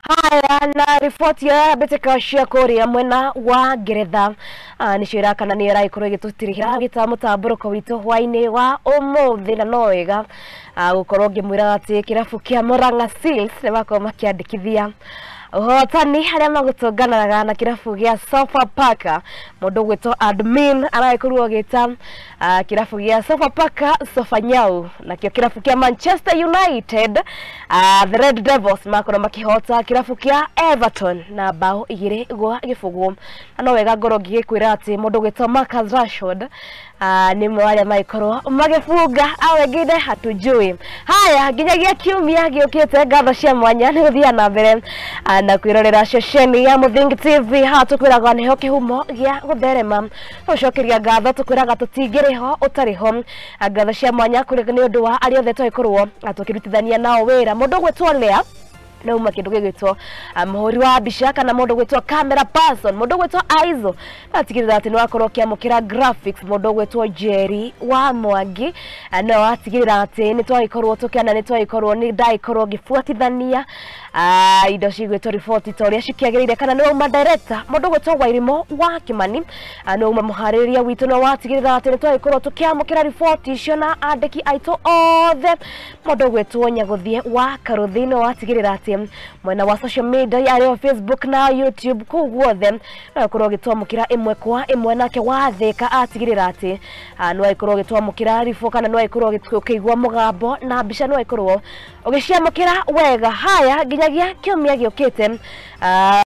Haya, na riboti ya mbĩtĩka cia kũrĩa mwena wa Ngeretha nĩcio irakana nĩ ĩragĩkorwo ĩgĩtũtirihĩra gĩta mũtambũrũko witũ hwainĩ wa ũmũthĩ, na no wega gũkorwo ngĩmwĩra atĩ kĩrabu kĩa Murang'a Seals nĩ makorwo makĩandĩkithia ũhotani harĩa magũtũnganaga na kĩrabu gĩa Sofapaka. Mũndũ ũgwĩtwo admin aragĩkorwo agĩta kĩrabu gĩa Sofapaka Sofanyau, nakĩo kĩrabu kĩa Manchester United, the Red Devils, makorwo makĩhota kĩrabu kĩa Everton na bao 2-0. Na no wega ngorwo ngĩgĩkwĩra atĩ mũndũ ũgwĩtwo Marcus Rashford nĩ ũmwe wa arĩa magĩkorwo magĩbunga, au wengine hatujui. Haya, nginyagia kiumia gĩũkĩte, ngatho cia mwanya nĩ gũthiaga na mbere na kwĩrorera ceceni ya Mũthingi TV. Haha tũkwĩraga nĩho kĩhumo gĩa gũtherema. Tũcokeria ngatho, tũkwĩraga tũtingĩrĩ ho ũtarĩ ho. Ngatho cia mwanya kũrĩ nĩ ũndũ wa arĩa othe twagĩkorwo tũkĩrutithania nao wĩra. Mũndũ ũgwĩtwo Lea nauma kindu gigwitwo muhuri wa mbica, kana mundu gwitwo camera person, mundu gwitwo Aizo atigirira ati ni wakorwo ukiamukira graphics, mundu gwitwo Jerry wa Mwangi no atigirira ati ni twagikorwo tukiana, ni twagikorwo ni ndaikorwo ngibuatithania indo cigwitwo riboti ta uria cikiagiriire, kana ni wauma director mundu gwitwo Wairimo wa Kimani ni wauma muharĩrĩria witũ, no watigirira ati ni twagikorwo tukiamukira riboti icio na andĩki aitũ othe. Mundu gwitwo Nyaguthie wa Karuthi no watigirira ati mwena wa social media arĩ Facebook na YouTube kũu guothe no ĩkorwo ũgĩtwamũkĩra ĩmwe kwa ĩmwe. Nake wathĩka atigĩrĩra atĩ no ĩkorwo ũgĩtwamũkĩra ribũ, kana no ĩkorwo ũkĩigua mũgambo na mbica, no ĩkorwo ũgĩciamũkĩra wega. Haya, nginyagia kiumia gĩũkĩte.